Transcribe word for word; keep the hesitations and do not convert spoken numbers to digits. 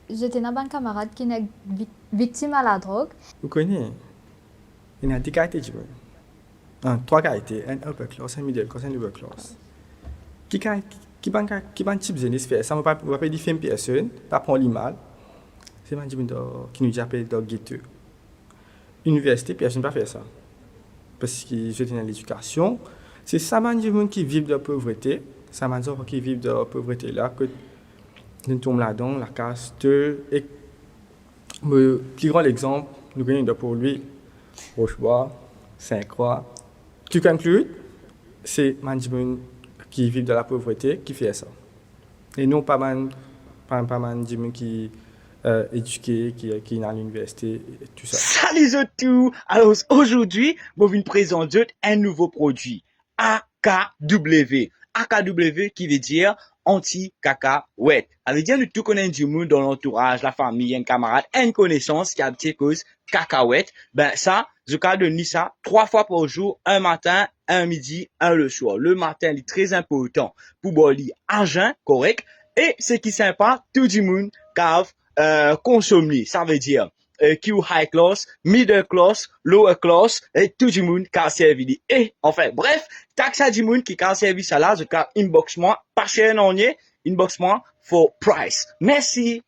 Zot ena bann kamarad ki nek vik-, viktim a ladrog. Ou kone, ena de kalite dimoun. Ah, trwa kalite, enn upper class, enn middle class, enn lower class. Ki ka-, ki bann ka-, ki bann tip zenes fer sa? Mo pa, mo pa pe difem personn, pa pran li mal. Se bann dimoun dan, ki nou dir apel dan ghetto. Iniversite, personn pa fer sa. Parski zot ena ledikasion. Se sa bann dimoun ki viv dan povrete, sa bann zanfan ki viv dan povrete la, kot zot inn tom ladan, lakaz, to, ek mo pli gran lexanp, nou kone dan Port Louis, Roche Bois, Sainte Croix, to conclude, se bann dimoun ki viv dan lapovrete ki fer sa. E non pa bann, pa, pa bann dimoun ki, eh, edike, ki, ki ena liniversite, e tou sa. Sali zot tou! Alor, ozordi, mo vinn prezant zot enn nouvo prodwi, A K W. A K W ki vedir anti-kakawet. Savedir nou tou kone enn dimoun dan lantouraz, lafami, enn kamarad, enn konesans ki abitie koz kakawet. Be sa, zot kav donn li sa trwa fwa par zour, enn matin, enn midi, enn leswar. Lematin, li tre inportan pou bwar li a zin, korek? E seki sinpa, tou dimoun kav, eh, konsom li. Savedir, eh, ki ou high class, middle class, lower class, e tou dimoun kav servi li. E, anfin, bref, tak sa dimoun ki kav servi sa la, zot kav inbox mwa, pa ser nanye, inbox mwa for price. Mersi.